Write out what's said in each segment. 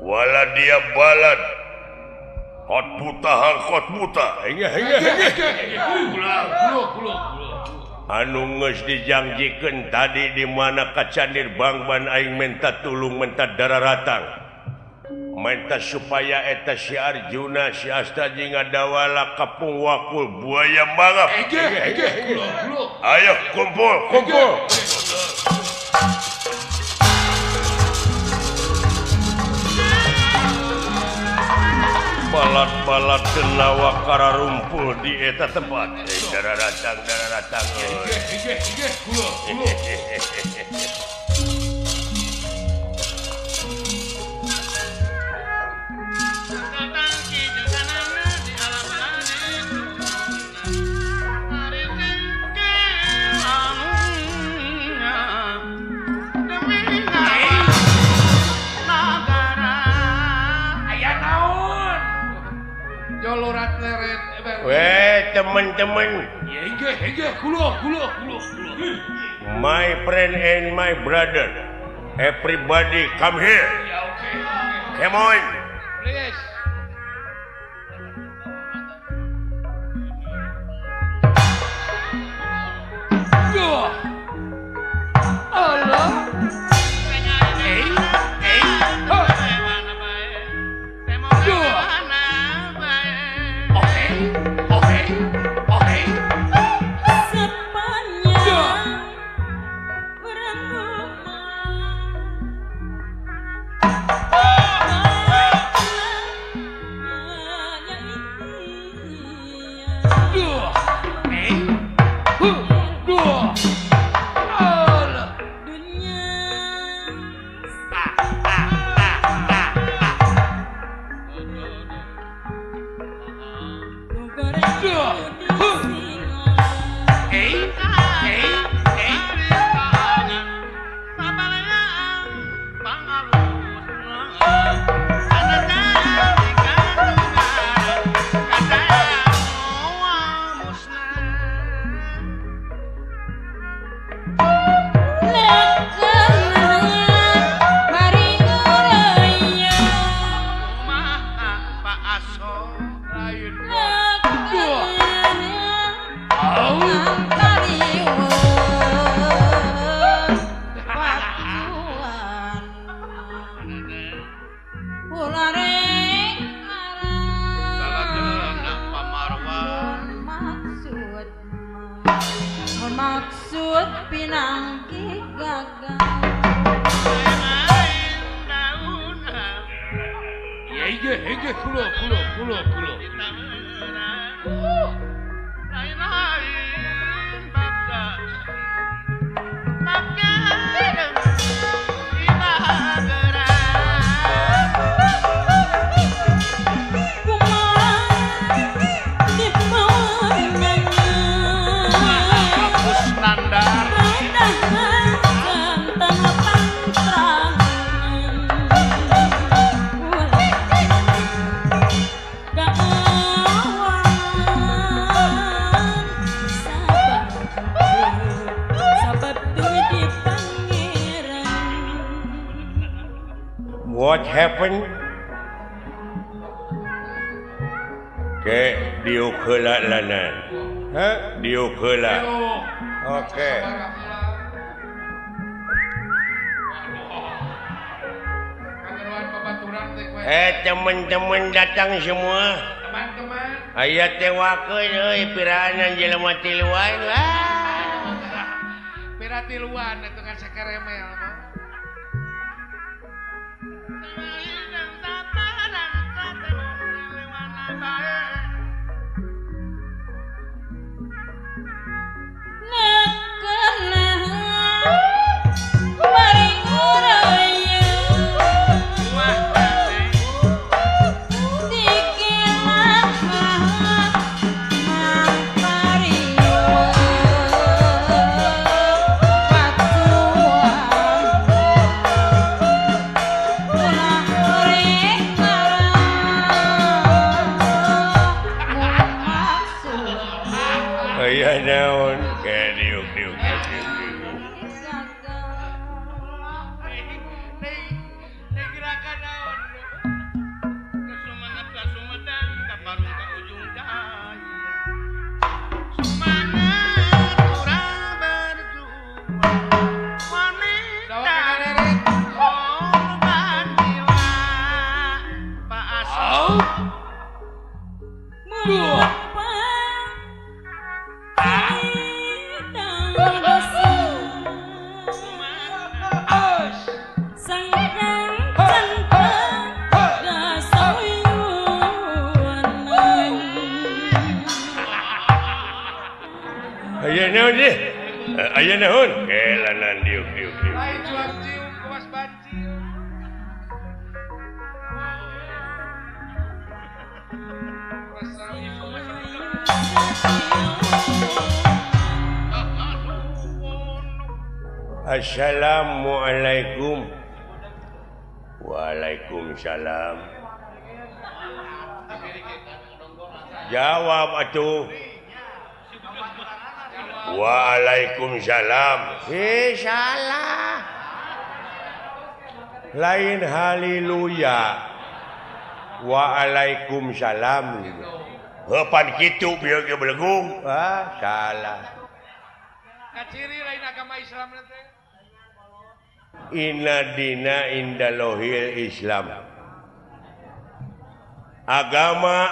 Wala dia balad. Hot buta hangkot buta. Anu geus dijangjikeun tadi di mana ka Candir Bangban aing menta tulung menta dararatang. Menta supaya eta si Arjuna si Asta jeung ngadawala kapung wakul buaya mangap. Ayo kumpul kumpul. Balat-balat kenawa kararumpul di eta tempat. Dararatang dararatang. Weh teman-teman, my friend and my brother, everybody come here. Come on. Please. Allah. Maksud pinangki gagal. Hege kulo kulo kulo kulo. What happened? Ke diuk heula lanan. Hah? Diuk heula. Oke. Teman-teman datang semua. Teman-teman. Aya teh wakeun euy piraanan jelema tiluan lah. Pira tiluan atuh kan sakaremel mah. Wah. Aya naon sih? Aya naon? Kelanan diuk diuk diuk. Lain cuang cium kuas banci. Assalamualaikum. Waalaikumsalam. Jawab atuh. Waalaikumsalam. Salah. Lain haleluya. Waalaikumsalam. Heupan kitu bieu ge belegung. Ah, salah. Kaciri lain agama Islam teh. Inna dina indalohil Islam. Agama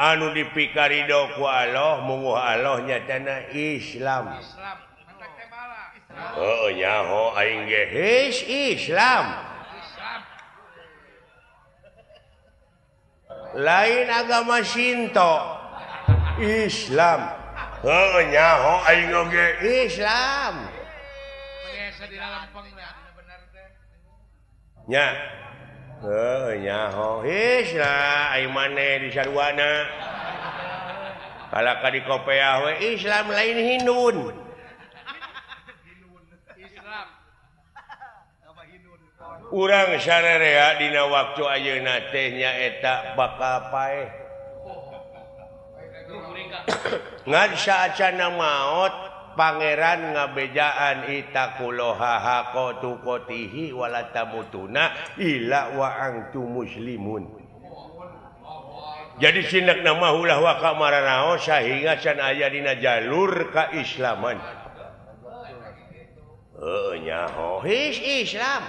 anu dipikarido ku Allah munguh Allah nyatana Islam. Islam. Heuh nyaho aing ge his Islam. Lain agama Shinto. Islam. Heuh nyaho aing oge Islam. Nya. Heuh nyaho Islam aing maneh di sarwana. Kalaka di kopeah we Islam lain Hindun. Islam. Urang sarerea dina waktu ayeuna teh nyaeta bakal paeh. Ngan saacana maot pangeran ngabejaan itaqullaha haqqa tuqatihi wala tamutuna illa wa antum muslimun. Jadi sindakna mah ulah waka maranao sahingga can aya dina jalur kaislaman. Heuh nyaho his Islam.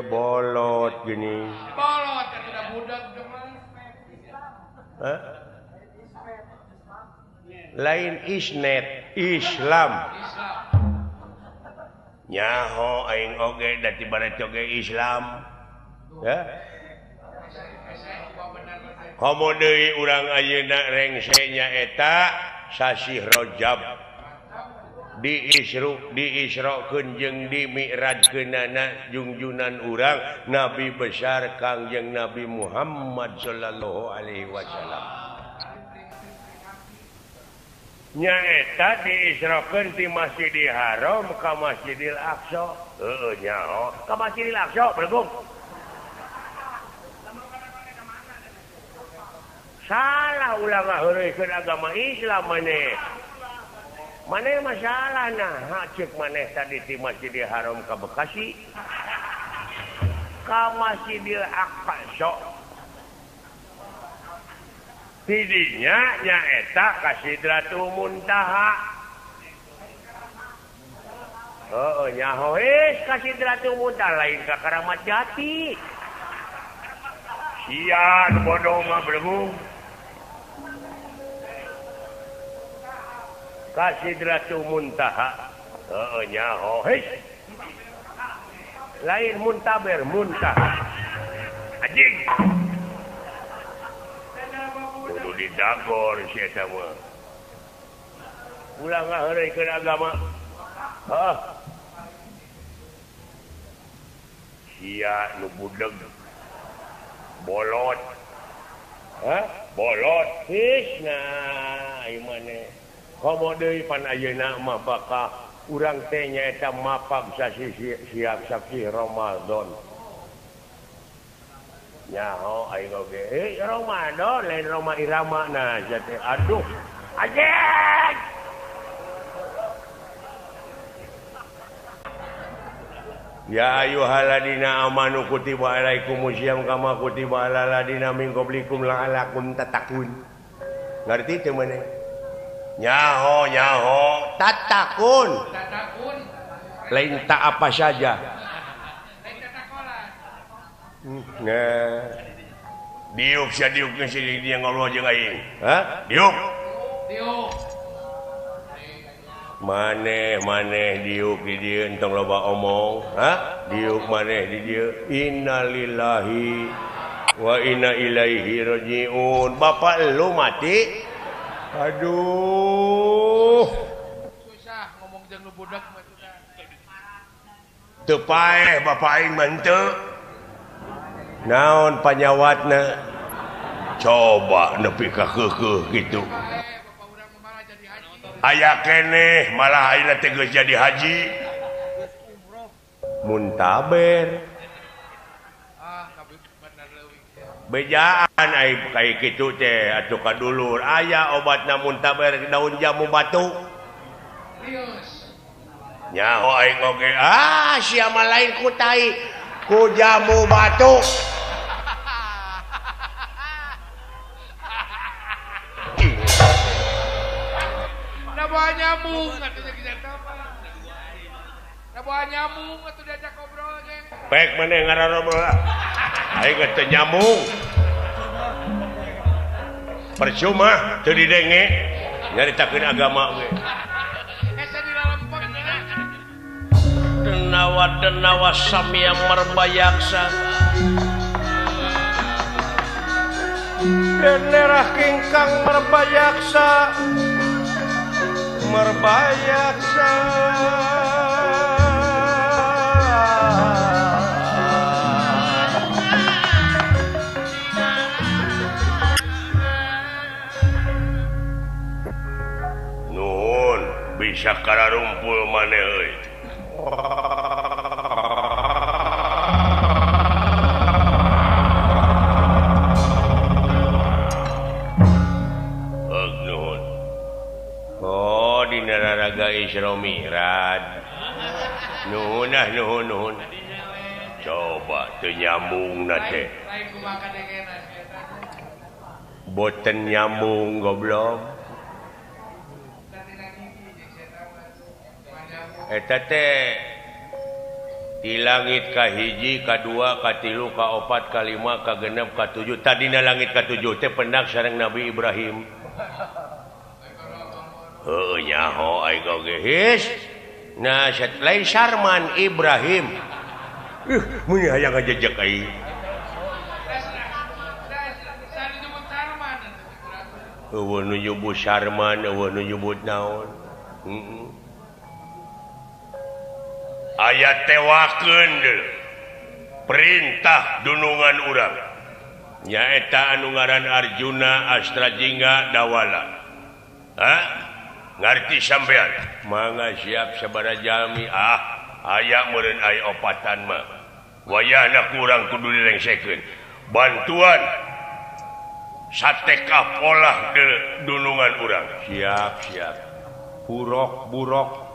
Bolot gini. Bolot tidak budak mah. Hah? Lain isnet Islam. Nyaho aing oge da ti barat oge Islam. Ya. Komo deui urang ayeuna rengse nyaeta sasih Rajab. Diisru diisrokeun jeung dimi'rajkeunana jungjunan urang Nabi besar Kangjeng Nabi Muhammad sallallahu alaihi wasallam. Nyaeta diisrokeun ti Masjidil Haram ka Masjidil Aqsa. Heueuh nyaho ka Masjidil Aqsa bergung. Salah ulah ngaheureuykeun agama Islam maneh. Maneh masalah nah cek maneh tadi ti Masjidil Haram ka Bekasi ka Masjidil Aqsa. Tidinya nyaeta ka Sidratul Muntaha. Heueuh nyaho his ka Sidratul Muntaha lain ka Karamat Jati. Sia nu bodoh mah belegung. Ka Sidratul Muntaha. Heueuh nyaho his. Lain muntaber muntaha. Anjing. Kudu didagor si eta mah. Ulah ngaheureuykeun agama. Heuh. Sia nu budeg. Bolot. Hah? Bolot. His nah ieu maneh. Komo deui pan ayeuna mah bakal urang teh nyaeta mapag sasih siap saksi Ramadan. Nyaho aing oge. Ramadan lain Roma Irama nah teh. Aduh. Anjing. Ya ayyuhalladzina amanu kutiba alaikumusiyam kama kutiba alal ladzina min qablikum la'allakum tattaqun. Ngarti teu maneh? Nyaho nyaho tatakun. Tatakun. Lain tak apa saja. Lain tatakola. Nah. Diuk sia diuk geus dia ngobrol jeung aing. Hah? Diuk. Diuk. Maneh maneh diuk di dieu entong loba omong. Hah? Diuk maneh di dieu. Innalillahi wa inna ilaihi rajiun. Bapak lu mati. Aduh. Susah ngomong jeung nu budak mah. Teu paeh bapak aing mah henteu. Naon panyawatna? Coba nepi ka keukeuh kitu. Aya keneh malah ayeuna teh geus jadi haji. Muntaber. Bejaan ai kaya kitu teh atuh ka dulur aya obatna muntaber daun jamu batu. Nyaho aing oge ah sia mah lain ku tai ku jamu batu. Da bawa nyamuk atuh jeung apa? Da bawa nyamuk atuh diajak ngobrol ge. Pek maneh ngarobrol ah. Aing teu nyamuk. Percuma teu didenge nyaritakeun agama ge. Denawa denawa samya merbayaksa Denerah kingkang merbayaksa merbayaksa Nuhun bisa kararumpul maneh euy. Nuhun. Oh, dina raraga Isra Mi'raj. Nuhun ah nuhun nuhun. Coba teu nyambung na teh. Boten nyambung goblok. Eta teh di langit kahiji, kadua, katilu, kaopat, kalima, kagenep, katujuh. Tadina langit katujuh teh pendak sareng Nabi Ibrahim. Heuh nyaho aing oge his. Nah, lain Sarman Ibrahim. Mun hayang ngajejek aing. Eueuh nu nyebut Sarman, eueuh nu nyebut naon. Heeh. Aya tewakeun perintah dunungan urang nyaeta anu ngaran Arjuna Astrajingga Dawala. Hah? Ngarti sampean? Mangga siap sabaraha jalmi ah aya meureun aya opatan mah. Wayahna kurang kudu dilengsekeun. Bantuan sateka polah dunungan urang. Siap siap. Burok burok.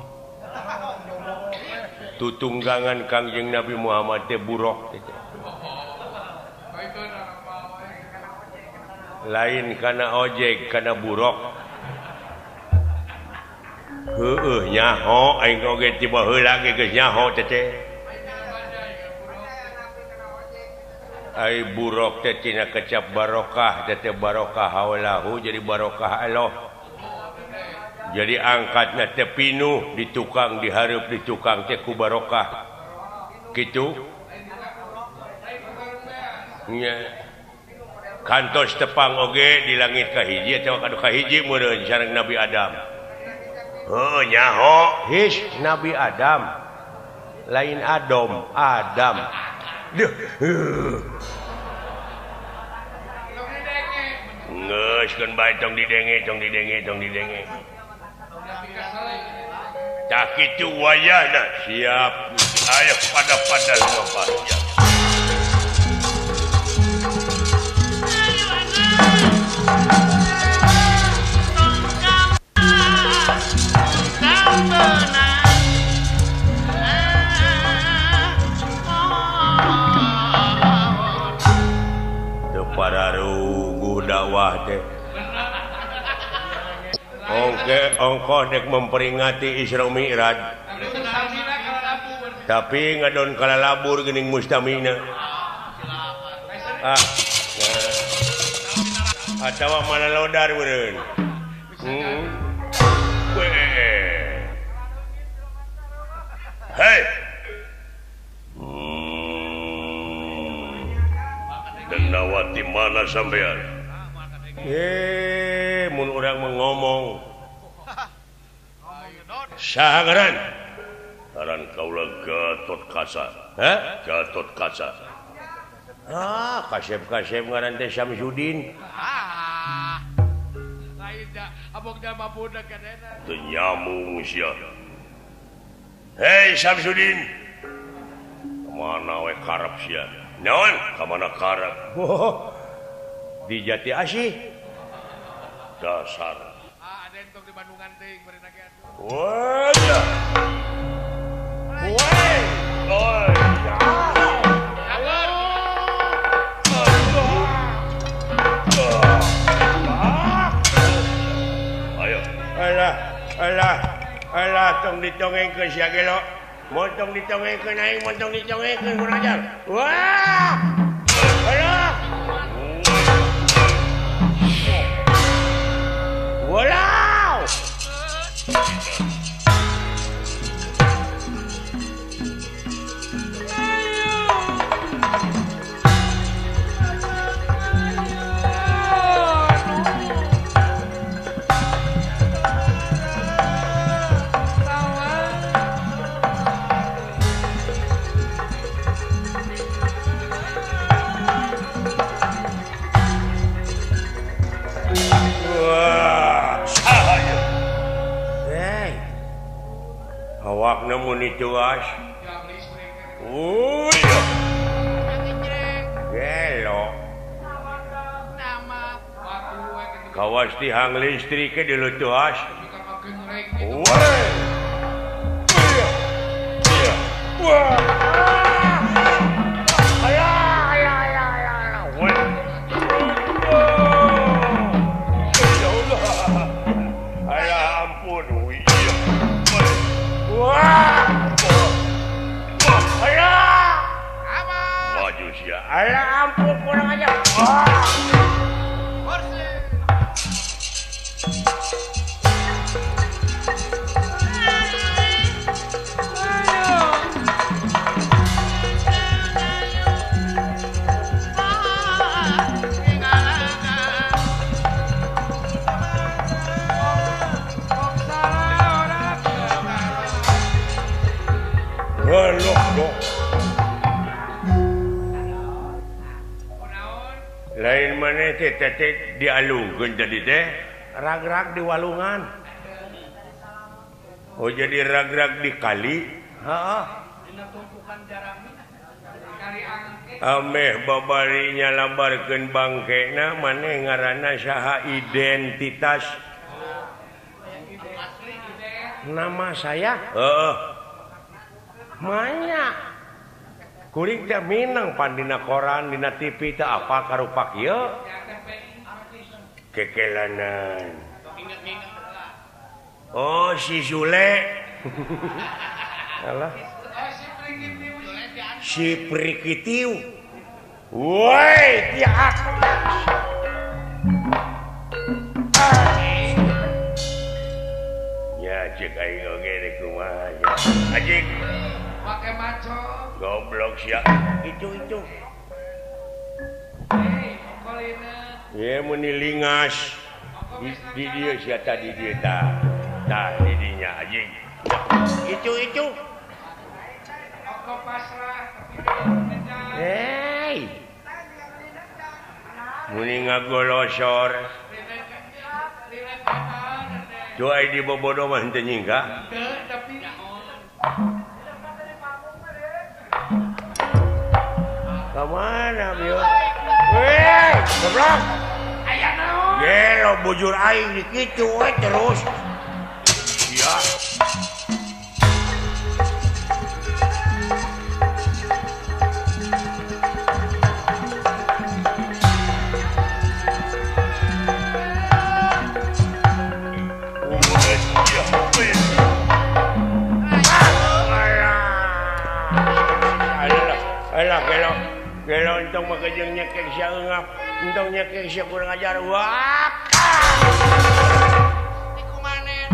Tutunggangan Kangjeng Nabi Muhammad teh buruk teh. Lain kana ojek kana buruk. Heueuh nyaho aing oge tiba heula ge geus nyaho teh teh. Ai buruk teh tina kecap barokah teh teh barokah haulahu jadi barokah Allah. Jadi angkatna teh pinuh di tukang dihareup di tukang teh ku barokah. Kitu nya kantos tepang oge di langit kahiji atawa kadu kahiji meureun sareng Nabi Adam. Heuh nyaho his Nabi Adam. Lain Adom, Adam. Duh. Geus keun bae tong didenge, tong didenge, tong didenge. Tak itu wayahna siap. Ayo pada-pada lupa siap. Teu pararuguh dakwah teh. Oke, ongkoh dek memperingati Isra Mi'raj. Tapi ngadon kalalabur geuning mustamina. Ah. Atawa malalodar meureun. Hei. Denawati mana sampean? Mun urang mengomong. Saha ngaran? Ngaran kaula Gatot Kaca. Hah? Gatot Kaca. Ah, kasep-kasep ngaran teh Samsudin. Ah. Lain da abok da mabudak kadena. Teu nyambung sia. Hei Samsudin. Kamana we karep sia? Naon? Kamana karep? Di Jati Asih. Dasar. Ah, ada entong di Bandungan teuing bari nage atuh. Wah. Woi. Oi. Ayo. Alah, alah. Alah tong ditongengkeun sia gelo. Montong ditongengkeun aing, montong ditongengkeun kurang ajar. Wah. Alah. Walau. Awakna mun dituas. Uy. Gelo. Kawas tihang listrik ke dilutuas. Woi. Wah. Alah, alah, alah, alah. Woi. Ya Allah. Alah ampun. Wah. Alah. Maju sia. Alah ampun kurang ajar. Wah. Lain mana teh teh dialungkeun tadi teh rag-rag di walungan. Oh jadi rag-rag di kali. Heeh. Ameh babari nyalabarkeun bangkena maneh ngaranna saha identitas. Nama saya? Heeh. Manya. Kuring teh minang pan dina koran dina TV teh apa karupak ieu kekelanan. Oh si Sule. Alah. Si Prikitiu. Woi, tiak. Ya cek aing oge rek kumaha ya. Anjing. Pake maco. Goblok sia. Itu. Hei, kolina. Ye meni lingas. Di dieu sia tadi dieu tah. Tah di dinya anjing. Itu. Oko pasrah tapi hei. Muni ngagolosor. Doa di bobodo mah henteu nyingkah. Teu tapi Kamana bieu? Weh, goblok. Aya naon? Gelo bujur aing di kitu we terus. Iya. Alah, gelo. Gelo entong mah jeung nyekek sia eungap, entong nyekek sia kurang ajar. Wah. Dikumanen.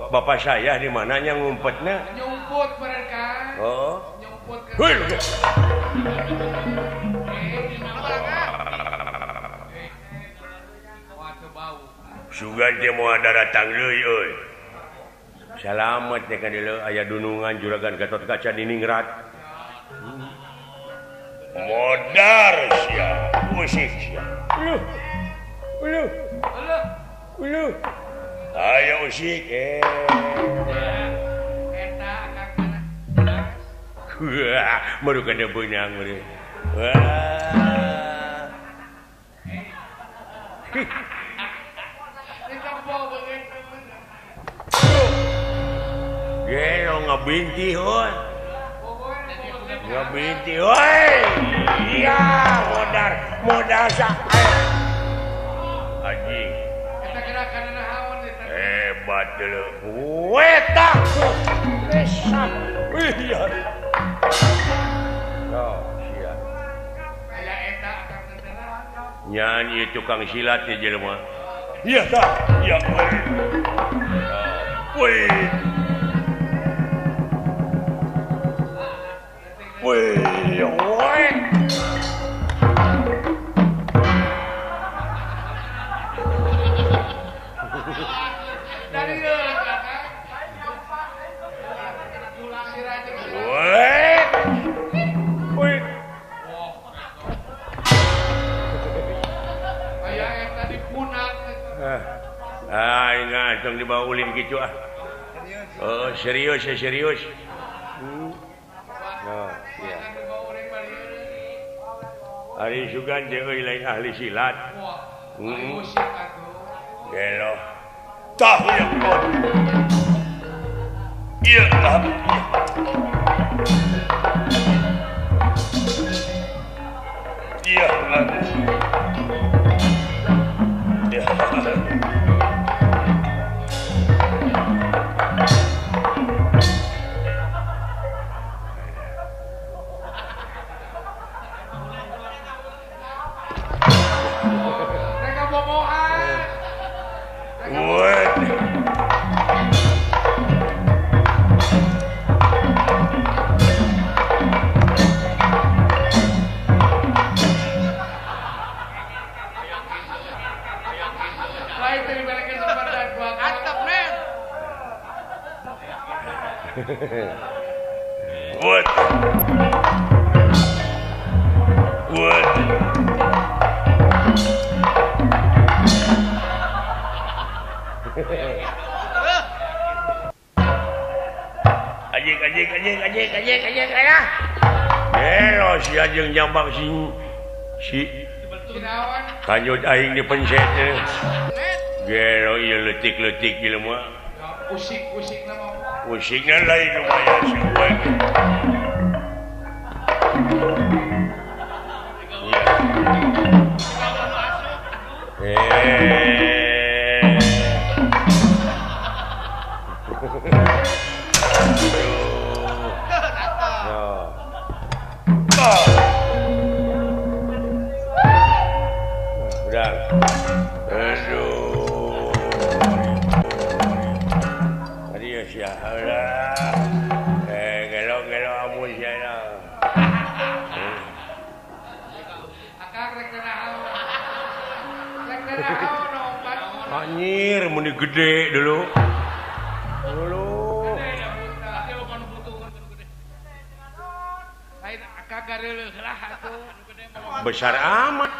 Bapak saya di mananya ngumpetnya? Nyumput mereka. Oh. Nyumput. Sugan teh moal daratang deui euy. Salamet teh ka dieu aya dunungan juragan Gatot Kaca diningrat. Modar sia, usik sia. Uluh. Uluh. Uluh. Ayo usik wah baru kada beunang meureun. Wah. Gelo ngabinti heuy. Ngabinti heuy. Iya, modar, modar sa. Anjing. Hebat dulu. Weta. Pesan. Iya. Oh, sia. Aya eta akang teh. Nyanyi tukang silat ya jelema. Iya tah. Iya. Wih. Wih, wih. Tong dibawa ulin gitu ah. Oh, serius ya serius. Oh, iya. Ari sugan teh euy lain ahli silat. Gelo. Tah ya kon. Iya, tah. Iya, iya. What? What? Anjing anjing anjing anjing anjing anjing anjing. Gelo si anjing nyambang si si kanjut aing dipencet. Gelo ieu leutik-leutik jelema. Usik-usik nama. Usiknya lain lumayan semua. Udah. Aduh. Tadi ya lah. Gelo-gelo amun sia lah. Akang rek naon. Rek naon obat. Anjir mun gede dulu. Dulu. Lain akang gareuleuh lah atuh. Besar amat.